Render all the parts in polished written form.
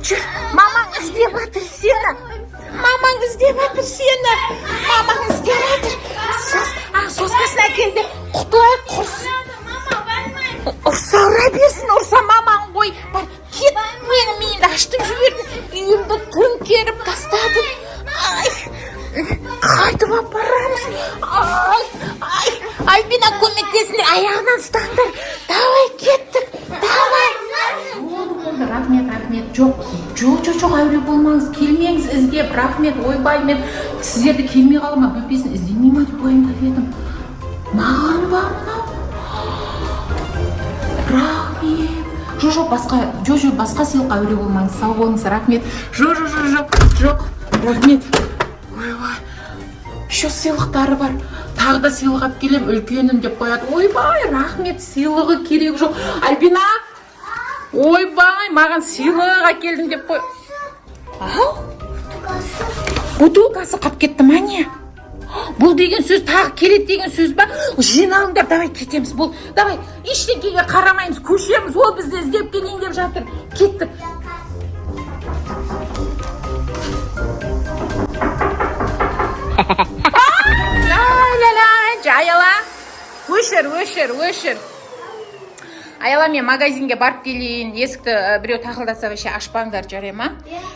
Жүр, мамаң іздеп жатыр сені. Мамаң іздеп жатыр сені. Мамаң іздеп жатыр. Сос, а, соскасын әкел деп құтылайық, құрсын. Мама, бармаймын. Ұрса, ұра берсін, ұрса, мамаң ғой. Бар, кет, мені, миымды ашытып жібердің. Үйімді төңкеріп тастадың. Ай, қайтып апарамыз. Ай, ай, Альбина, көмектесіңдер, аяғынан ұстаңдар. Давай, кеттік, давай. Болды, болды, рахмет, рахмет. Жоқ, жоқ, жоқ, жоқ, әуре болмаңыз, келмеңіз іздеп, рахмет. Ойбай, мен сіздерді келмей қала ма, бөпесін іздемей ма деп уайымдап едім. Маған ба мынау? Рахмет. Жоқ, жоқ, басқа, жоқ, жоқ, басқа сыйлыққа әуре болмаңыз, сау болыңыз, рахмет. Жоқ, жоқ, жоқ, жоқ, жоқ, рахмет. Ойбай, еще сыйлықтары бар. Тағы да сыйлық алып келемін, үлкенім деп қояды. Ойбай, рахмет, сыйлығы керек жоқ. Альбина, ойбай, маған сыйлық әкелдің деп қой. Ау, бутылкасы қалып кетті ма, не? Бұл деген сөз тағы келеді деген сөз ба? Жиналыңдар, давай, кетеміз. Бұл, давай, ештеңкеге қарамаймыз, көшеміз. Ол бізді іздеп келейін деп жатыр. Кеттік. Ла ла ла, Аяла, өшір, өшір, өшір. Аяла, мен магазинге барып келейін. Есікті біреу тақылдатса, вообще ашпаңдар, жарай ма?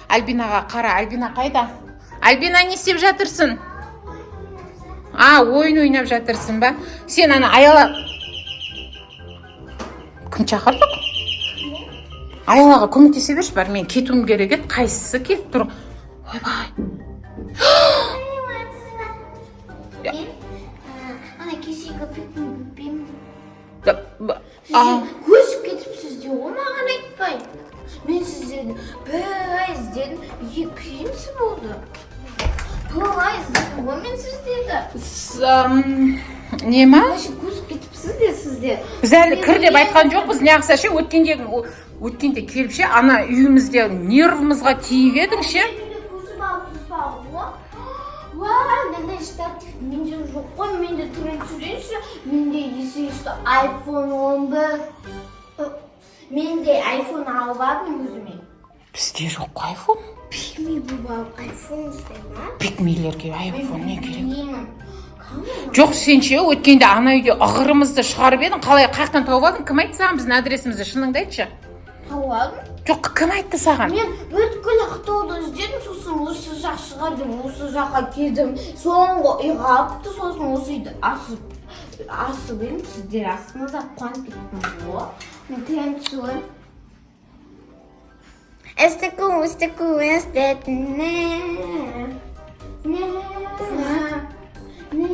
Альбинаға қара. Альбина қайда? Альбина, не істеп жатырсың? А, ойын ойнап жатырсың ба? Сен ана, Аяла, кім шақырдық? Аялаға көмектесе берші, бар, мен кетуім керек еді. Қайсысы келіп тұр? Ойбай. Мен ана кешегі пикникпен А, сіздер көшіп кетіпсіздер ғой маған айтпай. Мен сіздерді бір ай іздедім, 2 күн болды. Бір ай іздедім ғой мен сіздерді. Не ма? Вообще көшіп кетіпсіздер сіздер. Біз әлі кір деп айтқан жоқпыз. Неғылса ше, өткенде, өткенде келіп ше, ана үйімізде нервымызға тиіп едің ше. Көшіп алыпсыз ба ғой? Уа, мынандай штатив менде жоқ қой, менде түрін түсірейінші. Менде если что iPhone 11. Менде iPhone алып алдым өзіме. Бізде жоқ қой айфон. Пикми болып алып iPhone ұстай ма? Пикмилерге айфон не керек? Білмеймін. Жоқ, сен ше, өткенде ана үйде ығырымызды шығарып едің. Қалай, қаяқтан тауып алдың? Кім айтты саған біздің адресімізді, шыныңды айтшы? Тауып алдым. Жоқ, кім айтты саған? Мен бүткіл Ақтауды іздедім, сосын осы жақ шығар деп осы жаққа келдім. Соңғы үй қалыпты, сосын осы үйді асып едім, сіздер астыңызда, қуанып кеттім ғой. Мен тренд түсіріп. Эстеку, эстеку, эстет, не, не, не.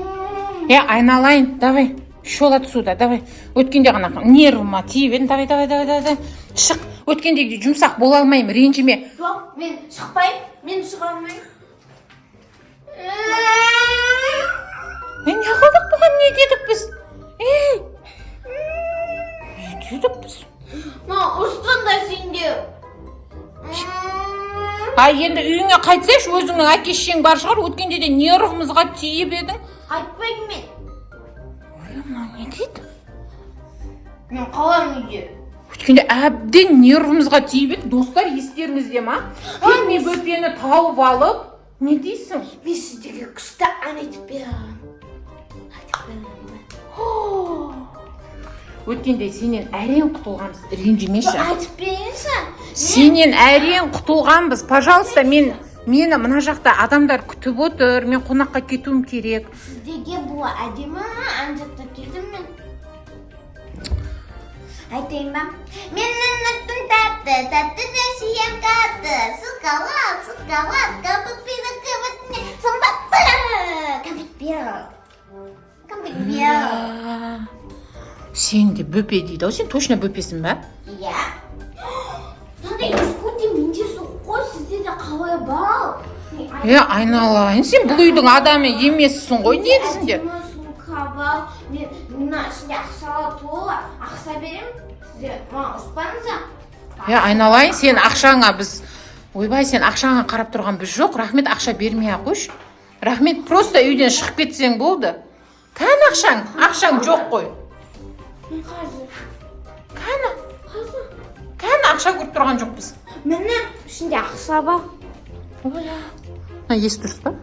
Е, айналайын, давай, шел отсюда, давай. Өткенде ғана нервыма тиіп едің. Давай, давай, давай, давай, давай, шық. Өткендегідей жұмсақ бола алмаймын, ренжіме. Жоқ, мен шықпаймын, мен шыға алмаймын. Е, не қылдық бұған, не дедік біз? Ей, не дедік біз? Ма, ұрыстың да сендер. А, енді үйіңе қайтсайшы, өзіңнің әке шешең бар шығар. Өткенде де нервымызға тиіп едің. Қайтпаймын мен. Ой, мынау не дейді? Мен қаламын үйде. Өткенде әбден нервымызға тиіп еді, достар, естеріңізде ма? Пикми бөпені тауып алып, не дейсің? Мен сіздерге күшті ән айтып бере аламын. Айтып бере аламын ба? Өткенде сенен әрең құтылғанбыз, ренжімеші. Айтып берейінші. Сенен әрең құтылғанбыз. Пожалуйста, мені мына жақта адамдар күтіп отыр, мен қонаққа кетуім керек. Сіздерге бұл әдемі ән жаттап келдім мен. Айтайын ба? Менің атым Тәтті, тәттіні сүйем қатты. Шоколад, шоколад, кәмпит бері, кәмпит сымбатты. Кәмпит бер. Кәмпит бер. Сен де бөпе дейді ау, сен точно бөпесің ба? Иә. Мынандай скути менде жоқ қой, сізде де қалай бар? Е, айналайын, сен бұл үйдің адамы емессің ғой негізінде. Әдемі сумка бар. Мен мына ішінде ақшалар толы. Ақша беремін. Сіздер маған ұрыспаңыздар. Е, айналайын, сен ақшаңа біз, ойбай, сен ақшаңа қарап тұрған біз жоқ. Рахмет, ақша бермей ақ қойшы, рахмет. Просто үйден шығып кетсең болды. Кәні ақшаң? Ақшаң жоқ қой. Мен қазір. Кәні? Қазір. Кәні, ақша көріп тұрған жоқпыз. Міне, ішінде ақша бар. Мына есі дұрыс па?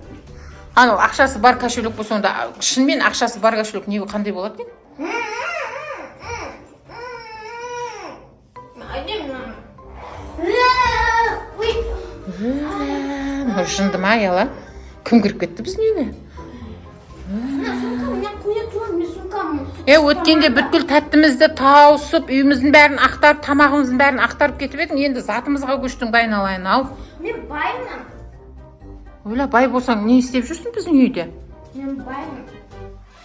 Анау ақшасы бар кошелек болса, онда шынымен ақшасы бар кошелек не, қандай болады екен? Әдемі. Ой. Мынау жынды ма, Аяла? Кім кіріп кетті біздің үйге? Мына сумка міне, қоя тұр, мен сумкам. Е, өткенде бүткіл тәттімізді тауысып, үйіміздің бәрін ақтарып, тамағымыздың бәрін ақтарып кетіп едің. Енді затымызға көштің бе, айналайын ау? Мен баймын. Ойла, бай болсаң, не істеп жүрсің біздің үйде? Мен баймын.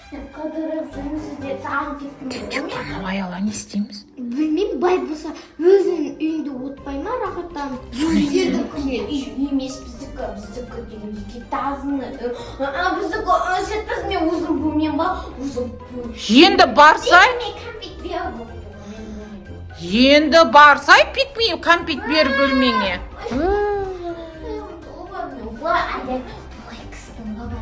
Мен қыдырып жүрмін, сіздер саған кеттім. Тентек анау, Аяла, не істейміз? Білмеймін, бай болса, өзінің үйінде отпай ма рахаттанып? Өздерінікі үй емес, біздікі, біздікі деген жеке тазыны. А, біздікі өсетпіз, мен өзім бөлмем ба? Өзім бөлмем. Енді барсай. Мен кәмпит беріп мен бөлмем. Енді барсай, пикми кәмпит бер бөлмеңе. Былай айдай, былай кістің баба.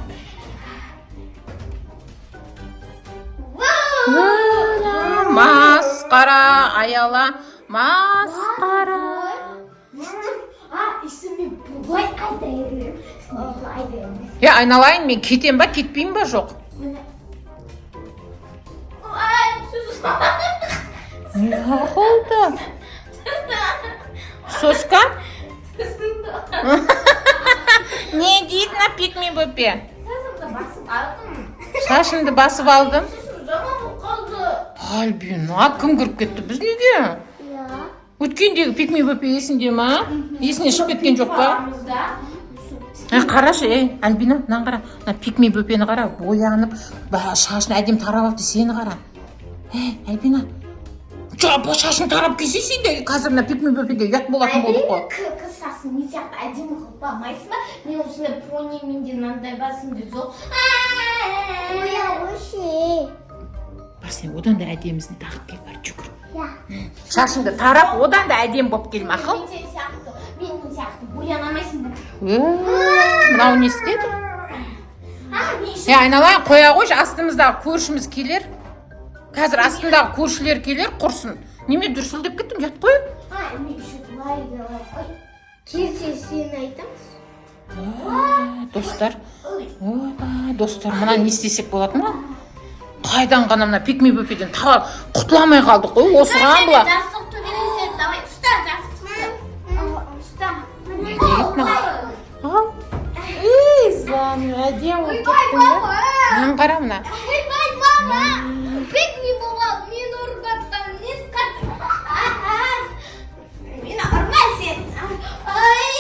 Масқара, Аяла, масқара. А, еще мен былай айдай беремін. Былай айдай беремін. Е, айналайын, мен кетем ба, кетпеймін ба, жоқ? Міне. Ай, сөз. Не болды, соска? Не дейді мына пикми бөпе? Сасымды басып алдым. Шашыңды басып алдым. Сасым жаман болып қалды. Альбина, кім кіріп кетті біздің үйге? Иә. Өткендегі пикми бөпе есіңде ма? Есіне шығып кеткен жоқ па? Арамызда. Ей, қарашы, ей, Альбина, мынаны қара, мына пикми бөпені қара, боянып, шашын әдемі тарап алыпты, сені қара. Ей, Альбина, жа, шашын тарап келсе, сен де қазір мына пикми бөпеге ұят болатын болдық қой. Қыз шашын не сияқты әдемі қылып алмайсың ба? Мен осындай пони, менде мынандай бар, сенде жоқ. Оя, вообще. Бар, сен одан да әдемісін тағып кел, бар, жүгір. Я. Шашыңды тарап, одан да әдемі болып кел, мақұл. Мен сен сияқты, мен сияқты бояна алмайсың ба? Е, мынау не істеді? А, мен еще Е, айналайын, қоя қойшы, астымыздағы көршіміз келер. Қазір астындағы көршілер келер, құрсын. Неме дүрсілдеп кеттің, ұят қой. А, мен еще былай делаю. Ой, Келсе, сен айтамыз. Ой, достар. Ой. Ойбай, достар, мына не істесек болады мына? Қайдан ғана мына пикми бөпеден құтыла алмай қалдық қой осыған бұла. Жастық төбелеседі. Давай, ұста жастықты. Ұста. Не дейді мынау? Ау. Ей, зан, әдемі болып кеттің ба? Мынаны қара мына. Ойбай, мама! Пикми болады, мен ұрып жатқан, не скат. Мені ұрма сен. Ай,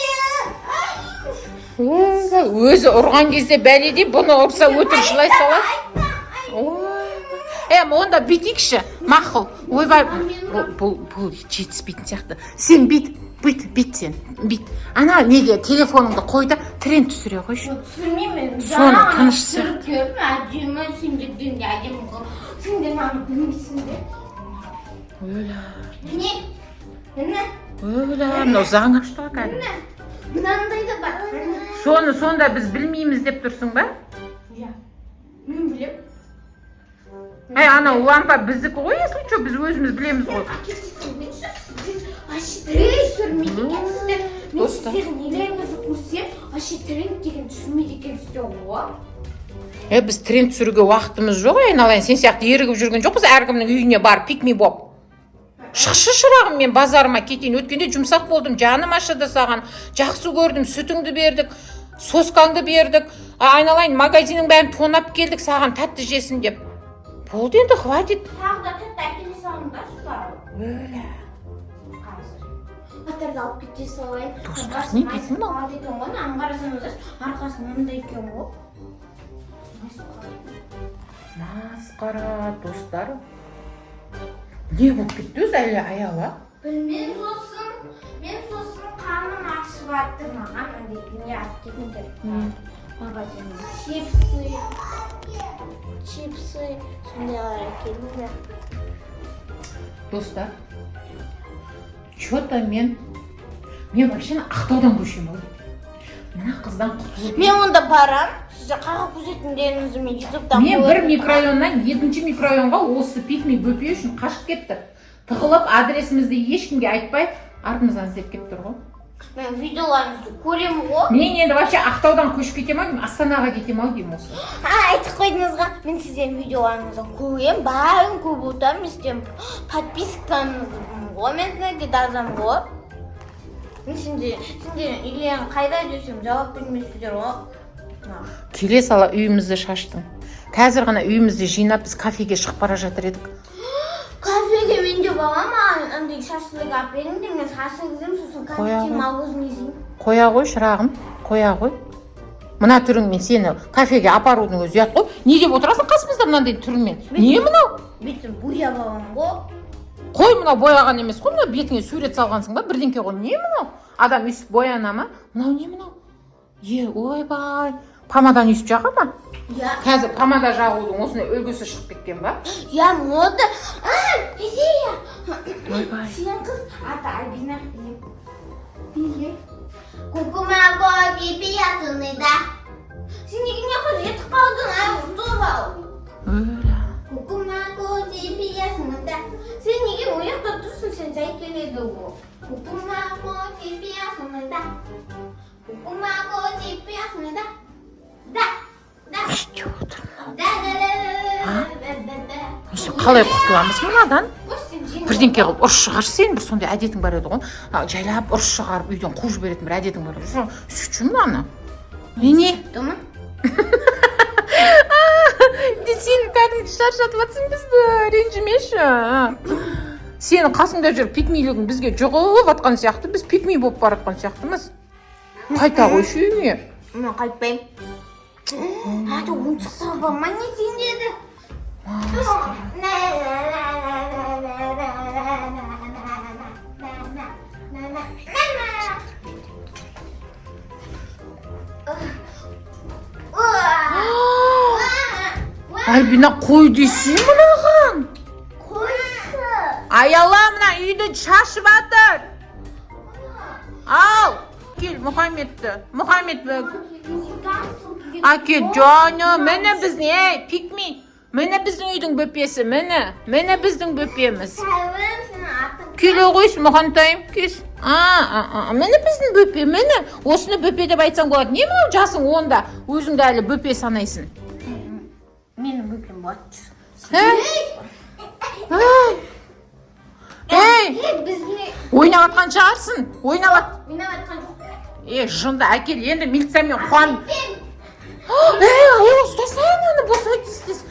ай. Ой, өзі ұрған кезде бәледей, бұны ұрса, өтірік жылай салады. Ой, е, онда бүйтейікші, мақұл. Ойбай, бұл жетіспейтін сияқты. Сен бүйт, бүйт, бүйт, сен бүйт. Ана неге телефоныңды қой да, тренд түсіре қойшы. Түсірмеймін. Соны Жаңа тыныш. түсіріп көрдім, әдемі, сендерден де әдемі қылып. Сендер маған білмейсіңдер. Өлә. Міне, міне, Өлә, мынау заң ашты ғой кәдімгі. міне. Мынандай да бар. Соны сонда біз білмейміз деп тұрсың ба? Иә. Мен білемін. Әй, анау лампа біздікі ғой, если что, біз өзіміз білеміз ғой. Вообще тренд түсірмейді екенсіздер. Мен Достар. сіздердің нелеріңізді көрсем, вообще тренд деген түсірмейді екенсіздер ғой. Е, біз тренд түсіруге уақытымыз жоқ, айналайын, сен сияқты ерігіп жүрген жоқпыз әркімнің үйіне барып пикми боп. Шықшы, шырағым, мен базарыма кетейін. Өткенде жұмсақ болдым, жаным ашыды саған, жақсы көрдім, сүтіңді бердік, соскаңды бердік. А, айналайын, магазиннің бәрін тонап келдік саған тәтті жесін деп. Болды енді, хватит. Тағы да тәтті әкеле салыңдаршы. Өлә. Қазір. Батырды алып кете салайын. Достар, не дейді мынау? Қалады екен ғой, мынаны қарасаңыздаршы, арқасы мынандай екен ғой. Майысып қалады. Масқара, достар, не болып кетті өзі әлі, Аяла? Мен сосын, мен сосын қарным ашып жатыр, маған андай не алып келіңдер. Магазиннен чипсы, Чипсы, сондайлар әкеліңдер. Достар, че-то мен вообще Ақтаудан көшемін ау, мына қыздан құтылу. Мен онда барам. Сіздер қағып көрсететіндеріңізді мен ютубтан. Мен бір микрорайоннан екінші микрорайонға осы пикми бөпе үшін қашып кеттік. Тығылып, адресімізді ешкімге айтпай, артымыздан іздеп келіп тұр ғой. Мен видеоларыңызды көремін ғой. Мен енді вообще Ақтаудан көшіп кетемін ау деймін, Астанаға кетемін ау деймін осы. А, айтып қойдыңыз ғой, мен сіздердің видеоларыңызды көремін, бәрін көріп отырамын, мен сіздердің подпискаңызбын ғой, мен сіздерге жазамын ғой. Мен сендер үйлерің қайда десем, жауап бермейсіздер ғой. Келе сала үйімізді шаштың. Қазір ғана үйімізді жинап, біз кафеге шығып бара жатыр едік. Кафеге мен де барамын, андай шашлык алып беріңдер, мен шашлык жеймін, сосын Қоя конфет ғой. Мороженое жеймін. Қоя ғой, шырағым, қоя ғой. Мына түріңмен сені кафеге апарудың өзі ұят қой. Не деп отырасың қасымызда мынандай түріңмен? Не мынау? Бетім бояп аламын ғой. Қой, мынау бояған емес қой, мынау бетіңе сурет салғансың ба, бірдеңке ғой. Не мынау? Адам өйстіп бояна ма? Мынау не мынау? Е, ойбай, помаданы өйстіп жаға ма? Иә. Қазір помада жағудың осындай үлгісі шығып кеткен ба? Я мода. А, идея. Ойбай. Сен қыз аты Альбина. Кукума пиятыны да. Сен неге не қыз етіп қалдың, ай, ұтып. Өлә. Кукума пиятыны да. Сен неге ол жақта тұрсың, сен жай келеді ғой. Кукума пиятыны да. Кукума пиятыны да. Да. Да. Не істеп отыр мынау? Да, да, да, да, да, да, да. Осы қалай құтыламыз мынадан? Қойшы, сен жеңіл. Бірдеңке қылып ұрыс шығаршы. Сен бір сондай әдетің бар еді ғой, жайлап ұрыс шығарып, үйден қуып жіберетін бір әдетің бар еді. Сөйтші мынаны, не? Думаю. Сен кәдімгі шаршатып жатсың бізді, ренжімеші. Сенің қасыңда жүріп, пикмилігің бізге жұғып жатқан сияқты, біз пикми болып бара жатқан сияқтымыз. Қайта қойшы үйіңе. Мен қайтпаймын. Ата, ойыншықтар бар ма, не сендерді? Альбина, қой десей мынаған. Қойшы. Аяла, мына үйді шашып жатыр. Ал кел Мұхаммедті, Мұхаммед. Әкел, жаным. Міне, біздің, ей, пикми, міне, біздің үйдің бөпесі, міне, міне, біздің бөпеміз. Сәлем, сенің атың. Келе қойсын, Мұхантайым, кес. А, а, а, міне, біздің бөпе, міне. Осыны бөпе деп айтсаң болады. Не мынау, жасың 10-да, өзіңді әлі бөпе санайсың. Менің бөпем болады. Ей, ей, ей! Ей, біз не Ойнап жатқан шығарсың, ойнап ойнап жатқан жоқ. Е, жынды, әкел енді, милициямен қуан. Ей, аяла, ұстасana аны, босай, тез, тез.